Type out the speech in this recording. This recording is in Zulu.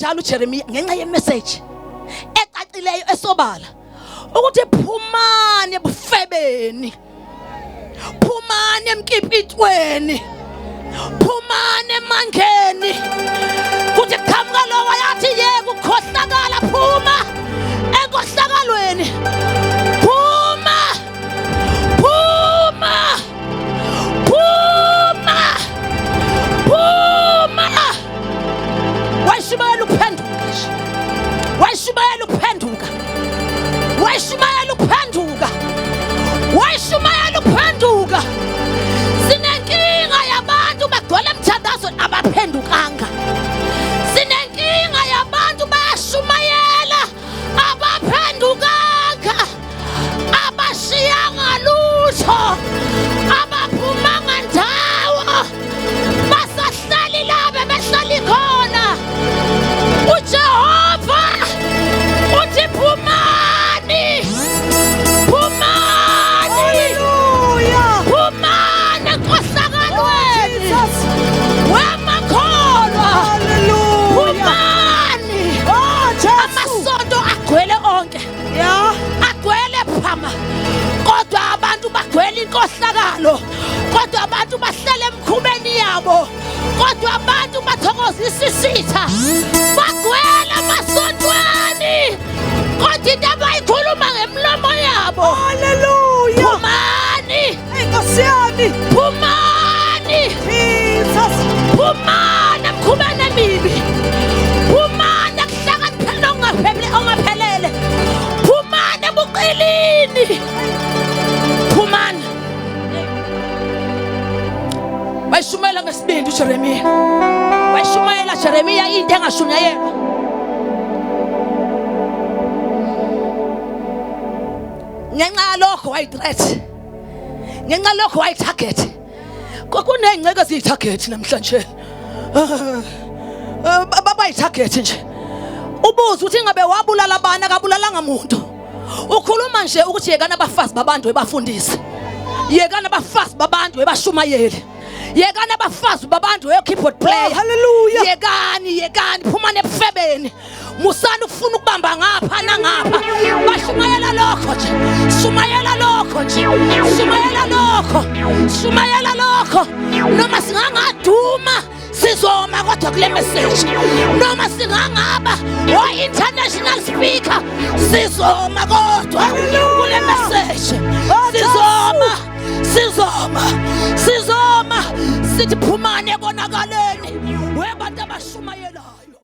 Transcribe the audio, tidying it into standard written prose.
Wayenjalo uJeremiya ngenxa yemessage ecacileyo esobala ukuthi phumani ebufebeni, phumani emkipitweni, phumani emangeni. Kuthi qhamuka lo wayathi yeka ukukhohlakala, phuma enkohlakalweni, phuma, phuma, phuma, phuma. Wayishumayela ukuphenduka nje, wayishumayela ukuphenduka, wayishumayela ukuphenduka, wayishumayela ukuphenduka. Sinenkinga yabantu bagcwele emthandazweni abaphendukanga. Sinenkinga yabantu bayashumayela abaphendukanga, abashiyanga lutho, abaphumanga ndawo, basahlali la bebehlali khona. UJehova uthi phumani, phumani, phumani enkohlakalweni, wemakholwa, phumani. Amasonto agcwele onke, agcwele phama, kodwa abantu bagcwele inkohlakalo, kodwa abantu bahlele emkhubeni yabo, kodwa abantu bathokozisa isitha, bagcwele amasontweni, kodwa into abayikhuluma ngemlomo yabo. Hallelujah. Phumani. Hey, Nkosi yami. Phumani. Jesus. Phumani emkhubeni emibi. Phumani ekuhlakanipheni okungaphelele, ongaphelele. Phumani ebuqilini. Phumani. Wayishumayela ngesibindi uJeremiya. Wayishumayela Jeremiya into engashunyayelwa. Ngenxa yalokho wayithreat. Ngenxa yalokho wayitarget. Kwakuney'ngceke eziyi-target namhlanje. Babayi-target nje. Ubuze ukuthi ingabe wabulala abani, akabulalanga muntu. Ukhuluma nje ukuthi yekani abafazi babantu ebafundise. Yekani abafazi babantu ebashumayeli. Yekani abafazi babantu keyboard player. Oh, hallelujah. Yekani, yekani, phumani ebufebeni. Musani ukufuna ukubamba ngapha nangapha. Bashumayela lokho nje. Shumayela lokho nje. Shumayela lokho. Shumayela lokho. Noma singangaduma sizoma kodwa kule message. Noma singangaba o international speaker sizoma kodwa kule message. Sizoma, sizoma, sizoma sithi phumani ekonakaleni. Webantu abashumayela.